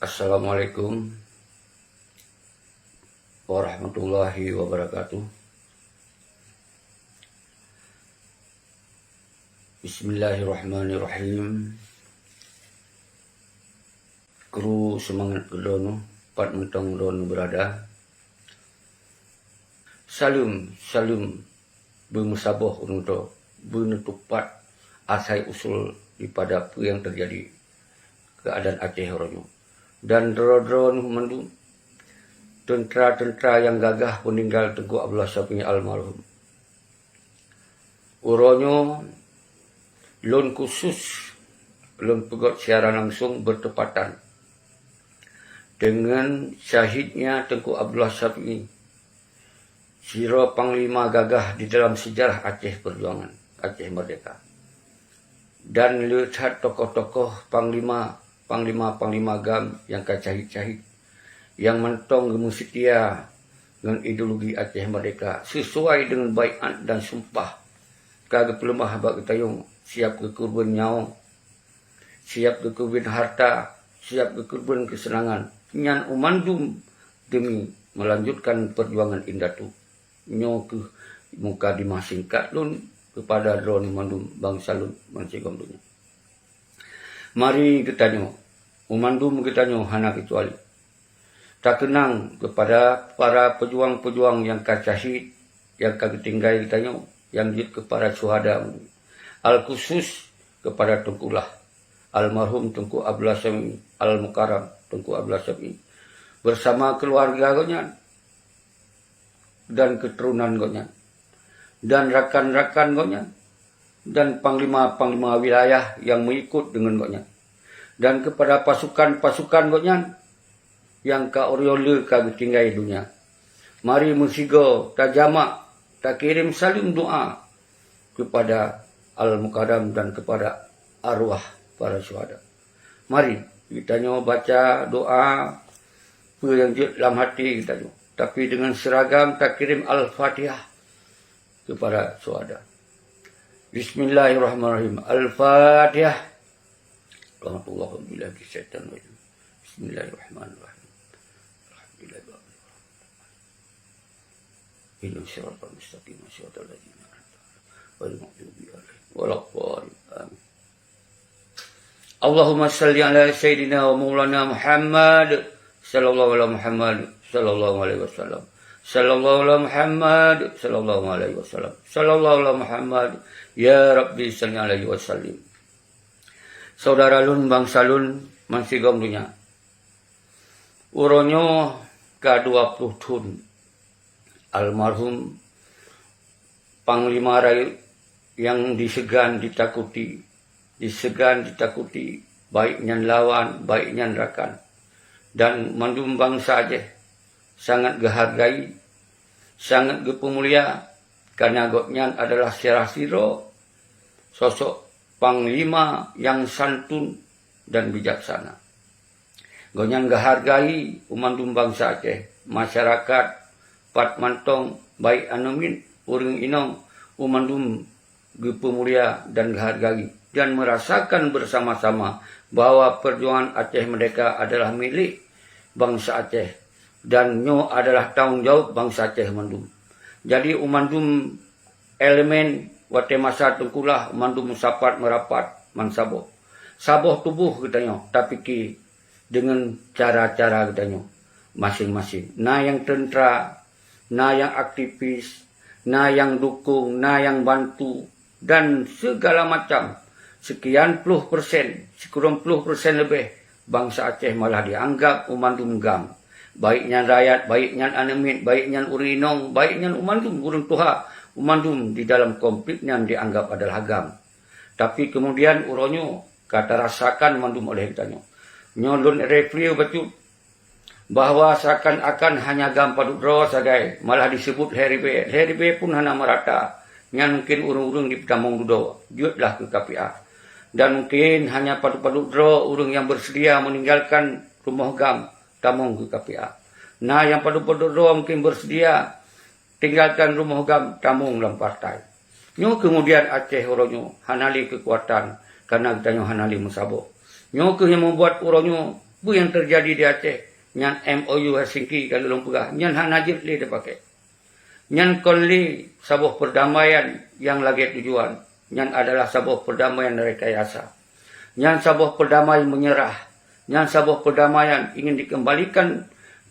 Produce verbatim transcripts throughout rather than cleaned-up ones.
Assalamualaikum warahmatullahi wabarakatuh. Bismillahirrahmanirrahim. Kru seumangat keu droeneuh, pat mantong droeneuh beurada. Saleuem, saleuem beumeusaboh ureuëng droe, beuneutupat asai usul daripada peue nyang teujadi keuadaan Aceh uroe nyoe. Dan droe-droe neuh mandum, teuntra-teuntra nyang gagah peuninggal Teungku Abdullah Syafi'i almarhum. Uroe nyoe lôn khusus lôn peugét siaran langsung beutepatan deungon syahidnya Teungku Abdullah Syafi'i, sidroe panglima gagah di dalam seujarah Aceh Peujuangan, Aceh Merdeka. Dan le that tokoh-tokoh panglima, panglima-panglima GAM nyang ka syahid-syahid, nyang mantong geumeuseutia ngon ideologi Aceh Merdeka, sisuai deungon baiat dan sumpah ka geupeuleumah bak geutanyoe, siab geukeureubeuen nyawöng, siab geukeureubeuen harta, siab geukeureubeuen keuseunangan, nyan u mandum deumi meulanjutkan peujuangan indatu. Nyoe kheueh mukadimah singkat lôn keupada droeneuh mandum bansa lôn bansigom donya. Mari geutanyoe, u mandum geutanyoe hana keucuali, takeunang keupada para peujuang-peujuang nyang ka syahid, nyang ka geutinggai geutanyoe, nyang jeuet keu para syuhada. Al-khusus keupada Teungku Lah, almarhum Teungku Abdullah Syafi'i, Al-Mukarram Teungku Abdullah Syafi'i, beusama keuluwarga gobnyan dan keuturonan gobnyan, dan rakan-rakan gobnyan, dan panglima-panglima wilayah nyang meuikot deungon gobnyan, dan keupada pasukan-pasukan gobnyan nyang ka uroe nyoe le ka geutinggai donya. Mari meusigoe tajamak, takirém saleuem doa keupada Al-Mukarram dan keupada arwah para syuhada. Mari geutanyoe baca doa peue nyang jeuet lam hati geutanyoe, tapi deungon seuragam takirém Al-Fatihah keupada syuhada. Bismillahirrahmanirrahim. Al-Fatihah. Alhamdulillah, billahi minasyaitanir rajim. Bismillahirrahmanirrahim. Alhamdulillah. Ihdinas siratal mustaqim, siratal ladzina an'amta 'alaihim, ghairil maghdubi 'alaihim waladdallin. Amin. Allahumma shalli ala sayyidina wa maulana Muhammad, sallallahu ala Muhammad, sallallahu alaihi wasallam. Sallallahu ala Muhammad, sallallahu alaihi wasallam. Sallallahu ala Muhammad, ya Rabbi shalli alaihi wasallim. Saudara lôn, bansa lôn, bansigom donya. Uroe nyoe ka dua ploh thon almarhum Panglima Rayeuk nyang diseugan ditakuti, diseugan ditakuti, baik nyan lawan, baik nyan rakan. Dan mandum bansa Aceh sangat geuhargai, sangat geupeumulia, kareuna gobnyan adalah salah sidroe sosok panglima nyang santun dan bijaksana. Gobnyan geuhargai u mandum bansa Aceh, masyarakat, pat mantong, baik aneuk miet, ureuëng inong, u mandum geupeumulia dan geuhargai, dan meurasakan beusama-sama bahwa peujuangan Aceh Merdeka adalah milék bansa Aceh, dan nyoe adalah tanggong jaweueb bansa Aceh mandum. Jadi, u mandum elemen watée masa Teungku Lah mandum meusapat meurapat bansaboh. Saboh tuboh geutanyoe tapike deungon cara-cara geutanyoe maséng-maséng. Na nyang teuntra, na nyang aktivis, na nyang dukong, na nyang bantu, dan sigala macam. Seukian ploh persen, sikureueng ploh persen leubeh bansa Aceh malah dianggab u mandum GAM. Baik nyan rakyat, baik nyan aneuk miet, baik nyan ureuëng inong, baik nyan u mandum ureuëng tuha, u mandum di dalam konflik nyan dianggab adalah GAM. Tapi keumudian uroe nyoe ka tarasakan mandum oleh geutanyoe. Nyoe lôn review bacut bahwa seakan-akan hanya GAM padub droe sagai, malah diseubut lhée ribée. Lhée ribée pun hana meurata. Nyan mungken ureuëng-ureuëng di peutamong dudoe, jeuetlah keu K P A. Dan mungken hanya padub-padub droe ureuëng nyang beuseudia meuninggalkan rumoh GAM tamong keu K P A. Na nyang padub-padub droe mungken beuseudia tinggalkan rumoh GAM tamong lam partai. Nyoe keumudian Aceh uroe nyoe hana lé keukuatan, kareuna geutanyoe hana lé meusaboh. Nyoe kheueh nyang meubuet uroe nyoe Peue nyang teujadi di Aceh, nyan M O U Helsinki ka lôn peugah, nyan hana jeuet lé teupaké. Nyan kon lé saboh peurdamaian nyang lagée tujuan, nyan adalah saboh peurdamaian rekayasa. Nyan saboh peurdamaian meunyeurah, nyan saboh peurdamaian ingin dikeumbalikan,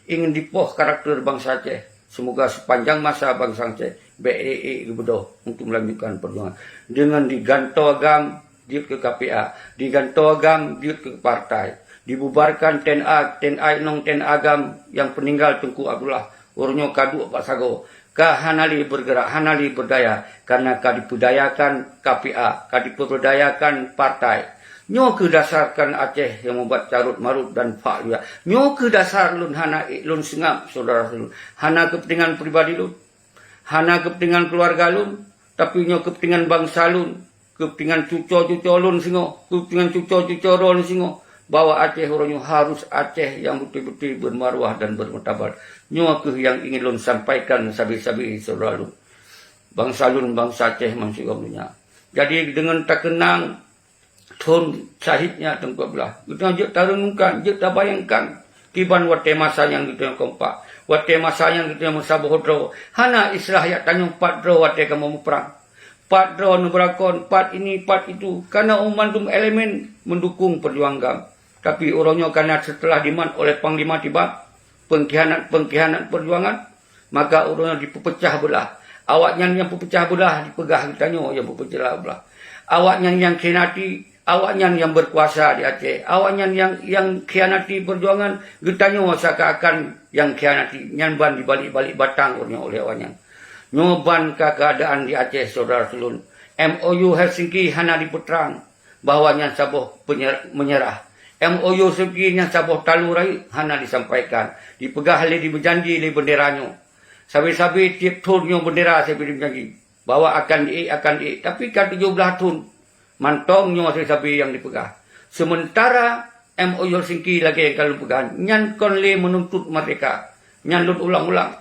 ingin dipoh karakter bansa Aceh. Seumoga seupanjang masa bansa Aceh bék ék-ék geubeudôh untuk meulanjutkan peurjuangan deungon digantoe agam jeuet keu K P A, digantoe agam jeuet keu partai, dibubarkan T N A, T N A inong, T N A agam nyang peuninggal Teungku Abdullah, uroe nyoe ka duek bak sagoe, ka hana lé beurgeurak, hana lé beurdaya, kareuna ka dipeudayakan K P A, ka dipeudayakan partai. Nyoe kheueh dasar kon Aceh nyang mubat carôt-marôt dan fak luya. Nyoe kheueh dasar lôn hana ék lôn seungab, syedara lôn. Hana keupeuntengan pribadi lôn, hana keupeuntengan keuluwarga lôn, tapi nyoe keupeuntengan bansa lôn, keupeuntengan cuco-cuco lôn singoh, keupeuntengan cuco-cuco droeneuh singoh, bahwa Aceh uroe nyoe harus Aceh nyang beutôi-beutôi beumarwah dan beumartabat. Nyoe kheueh nyang ingin lôn sampaikan sabe-sabe syedara lôn. Bansa lôn, bansa Aceh bansigom donya. Jadi, deungon takeunang thon syahid nyan Teungku Abdullah, geutanyoe jeuet tareunungkan, jeuet tabayangkan kiban watée masa nyan geutanyoe kompak, watée masa nyan geutanyoe meusaboh droe. Hana istilah jak tanyoe pat droe watée kamoe muprang. Pat droe neubeurakon, pat ini, pat itu, kareuna mandum elemen meudukong peurjuangan. Tapi uroe nyoe kareuna seuteulah dimat oleh Panglima Tibang, peungkhianat-peungkhianat peurjuangan, maka uroe nyoe dipeupeucah beulah. Awaknyan nyang peupeucah beulah dipeugah geutanyoe nyang peupeucah beulah. Awaknyan nyang khianati, awaknyan nyang beukuasa di Aceh, awaknyan nyang, nyang khianati peurjuangan geutanyoe seakan-akan nyang khianati, nyan ban di balik-balik batang uroe nyoe oleh awaknyan. Nyoe ban ka keuadaan di Aceh, syedara lôn. M O U Helsinki hana dipeutrang bahwa nyan saboh penye-, meunyeurah. M O U Helsinki nyan saboh taloe rayeuk hana disampaikan. Dipeugah lé, dimeujanji lé beundera nyoe. Sabe-sabe tieb thon nyoe beundera sabe dimeujanji bahwa akan di-ék, akan di-ék. Tapi ka tujoh blaih thon mantong nyoe sabe-sabe nyang dipeugah. Seumeuntara M O U Helsinki lagée nyang ka lôn peugah, nyan kon lé meununtut merdeka. Nyan lôn ulang-ulang.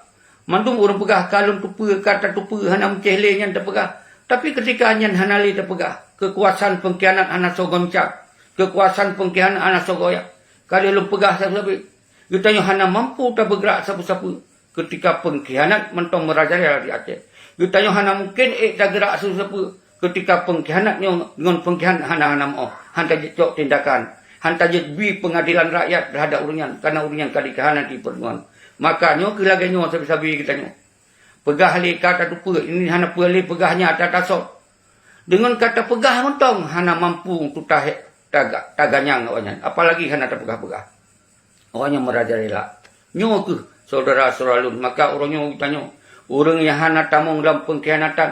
Mandum ureuëng peugah ka lôn teupeue, ka tateupeue, hana meucéh lé nyan tapeugah. Tapi keutika nyan hana lé tapeugah, keukuasaan peungkhianat hana soe goncang, keukuasaan peungkhianat hana soe goyak. Ka lheueh lôn peugah sabe-sabe, geutanyoe hana mampu tabeugrak sapeue-sapeue keutika peungkhianat mantong meurajalela di Aceh. Geutanyoe hana mungken ék tagerak sapeue-sapeue keutika peungkhianat nyoe ngon peungkhianat hana-hana meuoh, hana jeuet cok tindakan, hana jeuet bi peungadilan rakyat teuhadap ureuëng nyan, kareuna ureuëng nyan ka dikhianati peurjuangan. Maka nyoe kheueh lagée nyoe sabe-sabe geutanyoe. Peugah lé ka tateupeue, ini hana peue lé peugah nyan ata tasot. Deungon ka tapeugah mantong hana mampu untuk tahek taga-, taganyang awaknyan, apalagi hana tapeugah-peugah. Awaknyan meurajalela. Nyoe kheueh syedara-syedara lôn, maka uroe nyoe geutanyoe, ureuëng nyang hana tamong lam peungkhianatan,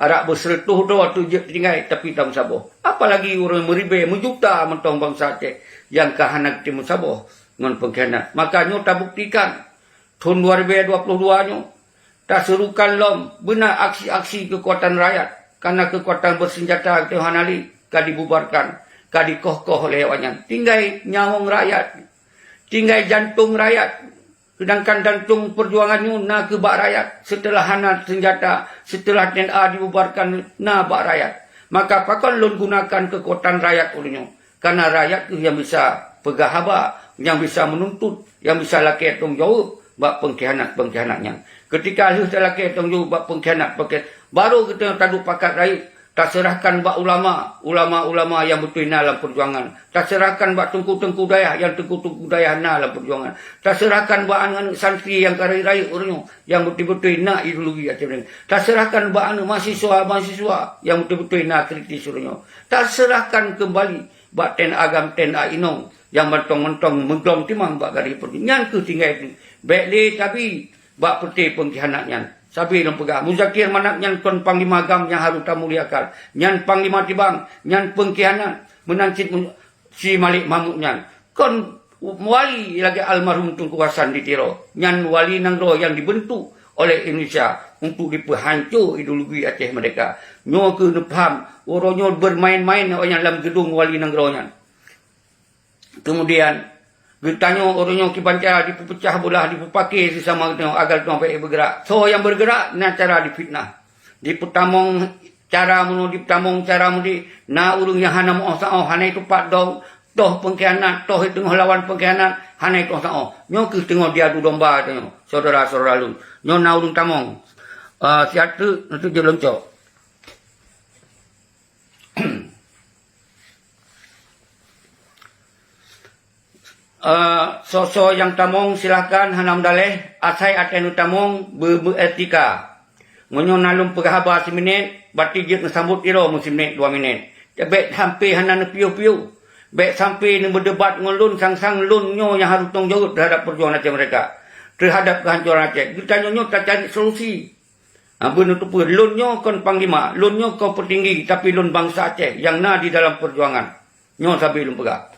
adak beuseureutoh droe teujeuet tinggai, tapi tameusaboh. Apalagi ureuëng meuribée meujuta mantong bansa Aceh nyang ka hana geutem meusaboh ngon peungkhianat. Maka nyoe tabuktikan, thon dua ribée dua ploh dua nyoe, taseurukan lom beuna aksi-aksi keukuatan rakyat, kareuna keukuatan beuseunjata geutanyoe hana lé, ka dibubarkan, ka dikoh-koh lé awaknyan. Tinggai nyawöng rakyat, tinggai jantong rakyat. Seudangkan jantong peurjuangan nyoe na keu bak rakyat, seuteulah hana seunjata, seuteulah T N A dibubarkan na bak rakyat. Maka pakon lôn gunakan keukuatan rakyat uroe nyoe? Kareuna rakyat kheueh nyang bisa peugah haba, nyang bisa meununtut, nyang bisa lakée tanggung jaweueb bak peungkhianat-peungkhianat nyan. Keutika lheueh talakée tanggung jaweueb bak peungkhianat-peungkhianat, barô geutanyoe taduek pakat rayeuk, taseurahkan bak ulama, ulama-ulama nyang beutôi na lam peurjuangan. Taseurahkan bak teungku-teungku dayah, nyang teungku-teungku dayah na lam peurjuangan. Taseurahkan bak aneuëk-aneuëk santri nyang ka rayeuk-rayeuk uroe nyoe, nyang beutôi-beutôi na ideologi Aceh Merdeka. Taseurahkan bak aneuëk mahasiswa-mahasiswa nyang beutôi-beutôi na kritis uroe nyoe. Taseurahkan keumbali bak T N A agam, T N A inong nyang mantong-mantong meuglom timang bak garéh peureuti. Nyan kheueh tinggai tu. Bék lé tabi bak peuté peungkhianat nyan. Sabe lôn peugah, Muzakir Manaf nyan kon panglima agam nyang harôh tamuliakan. Nyan panglima tibang, nyan peungkhianat. Meunan cit mu-, si Malik Mahmud nyan kon wali lagée almarhum Teungku Hasan di Tiro. Nyan wali nanggroe nyang dibeuntuk oleh Indonesia untuk dipeuhanco ideologi Aceh Merdeka. Nyoe kheueh neupaham, uroe nyoe beumaén-maén awaknyan lam geudong wali nanggroe nyan. Keumudian, geutanyoe uroe nyoe kiban cara dipeupeucah beulah, dipeupake sisama geutanyoe agar geutanyoe bék beugeurak. Soe nyang beugeurak, na cara difitnah. Dipeutamong cara meunoe, dipeutamong cara meudéh, na ureuëng nyang hana meuoh saoh, hana itupat dong, toh pengkhianat, toh teungoh lawan pengkhianat, hana toh saoh. Nyoe kheueh teungoh diadu domba tanyoe, syedara-syedara lôn. Nyoe na ureuëng tamong. Ah, siat teuk, nanti jeuet lôn cok. Eh, soe-soe nyang tamong, silahkan, hana meudaléh, asai até neutamong, beu-, beuetika. Meunyoe na lôn peugah haba siminét, berarti jeuet neusambot sidroe meusiminét dua minét. Bék sampai hana neupiôh-piôh. Bék sampai neubeudebat ngon lôn, sang-sang lôn nyoe nyang harôh tanggung jaweueb teuhadap peujuangan Aceh Merdeka, teuhadap keuhancoran Aceh. Geutanyoe nyoe tacari solusi. Ha, beuneuteupeu, lôn nyoe kon panglima, lôn nyoe kon peutinggi, tapi lôn bansa Aceh nyang na di dalam peujuangan. Nyoe sabe lôn peugah.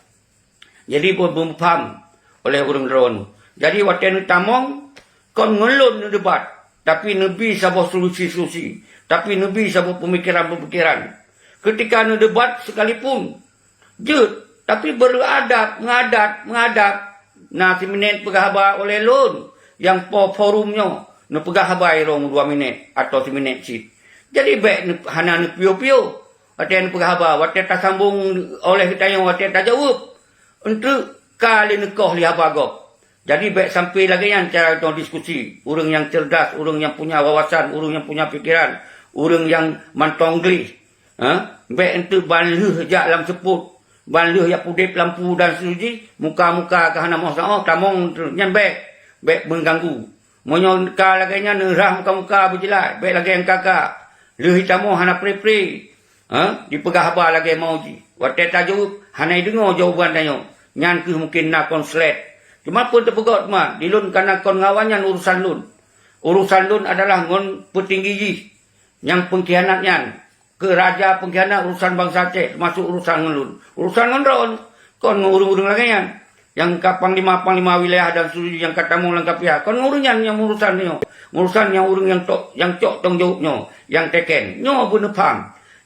Jadi, beu-, beupaham oleh ureuëng droeneuh. Jadi, watée neutamong, kon ngon lôn neudebat, tapi neubi saboh solusi-solusi, tapi neubi saboh peumikéran-peumikéran. Keutika neudebat sekalipun, jeuet, tapi beuadab, meuadab, meuadab. Na siminét peugah haba oleh lôn, nyang po forum nyoe, neupeugah haba irong dua minét atau siminét cit. Jadi, bék neu-, hana neupiôh-piôh. Watée neupeugah haba, watée tasambong oleh geutanyoe, watée tajaweueb, eunteuk ka lé neukoh lé haba gob. Jadi, bék sampai lagée nyan cara tanyoe diskusi. Ureuëng nyang cerdas, ureuëng nyang punya wawasan, ureuëng nyang punya pikiran, ureuëng nyang mantong gleh. Ha? Bék eunteuk ban lheueh jak lam seupôt, ban lheueh jak pudeb lampu dan seterusnya, muka-muka ka hana moh saoh, tamong eunteuk. Nyan bék, bék mengganggu. Meunyoe ka lagée nyan, neurhah muka-muka beujeulaih, bék lagée nyang ka-ka. Lheueh jitamong hana pre-pre. Ha? Jipeugah haba lagée mau jih. Watée tajaweueb, hana jideungoe jawaban tanyoe. Nyan kheueh mungken na konslet. Cuma peue teupeugot teuma, di lôn ka na kon ngon awak nyan urusan lôn. Urusan lôn adalah ngon peutinggi jih nyang peungkhianat nyan. Keu raja peungkhianat urusan bansa Aceh, teumasuk urusan ngon lôn. Urusan ngon droeneuh, kon ngon ureuëng-ureuëng lagée nyan. Nyang ka panglima-panglima wilayah dan seterusnya nyang ka tamong lam kapiah, kon ureuëng nyan nyang urusan nyoe. Urusan nyang ureuëng nyang tok, nyang cok tanggung jaweueb nyoe, nyang teken. Nyoe beuneupham.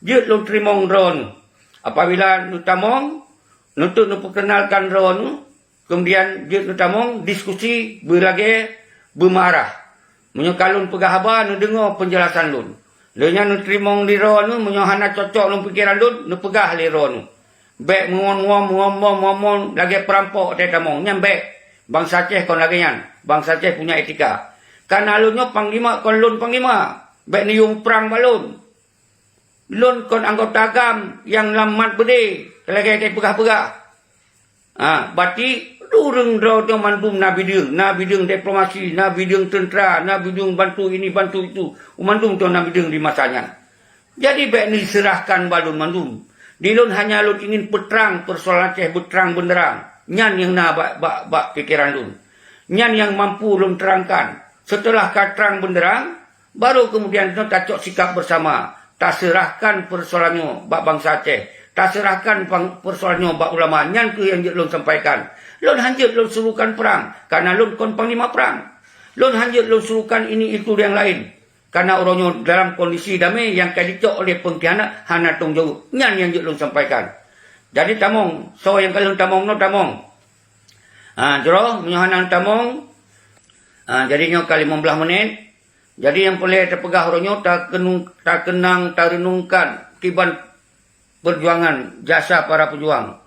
Jeuet lôn teurimong droeneuh. Apabila neutamong, neuteuk neupeukeunalkan droeneuh, kemudian jeuet neutamong diskusi beulagée beumarah. Meunyoe ka lôn peugah haba, neudeungoe peunjelasan lôn. Lheueh nyan neuteurimong lé droeneuh, meunyoe hana cocok ngon pikiran lôn, neupeugah lé droeneuh. Bék meuon-muon, meuon-muon, meuon-muon lagée peurampok watée tamong. Nyan bék. Bansa Aceh kon lagée nyan. Bansa Aceh punya etika. Kana lôn nyoe panglima, kon lôn panglima. Bék neuyue prang bak lôn. Lôn kon anggota GAM nyang lam mat beudé, lagée-lagée peugah-peugah. Ha, berarti ureuëng droe nyoe mandum na bideueng, na bideueng diplomasi, na bideueng teuntara, na bideueng bantu ini, bantu itu. Mandum nyoe na bideueng di masa nyan. Jadi, bék neuseurahkan bak lôn mandum. Di lôn hanya lôn ingin peutrang peusoalan Aceh beutrang beunderang. Nyan nyang na bak, bak, bak pikeran lôn. Nyan nyang mampu lôn terangkan. Seuteulah ka trang beunderang, baru keumudian nyoe tacok sikab beusama, taseurahkan peusoalan nyoe bak bansa Aceh, taseurahkan pang-, peusoalan nyoe bak ulama. Nyan kheueh nyang jeuet lôn sampaikan. Lôn hanjeuet lôn suruhkan prang, kareuna lôn kon panglima prang. Lôn hanjeuet lôn suruhkan ini itu nyang laén, kareuna uroe nyoe dalam kondisi damé nyang ka jicok lé peungkhianat hana tanggung jaweueb. Nyan nyang jeuet lôn sampaikan. Jadi tamong, soe nyang ka lheueh tamong nyoe tamong. Ha, jroh, meunyoe hana tamong, ha, jadi nyoe ka limong blaih menit. Jadi nyang peureulée tapeugah uroe nyoe takeunung-, takeunang, tareunungkan kiban peujuangan jasa para peujuang.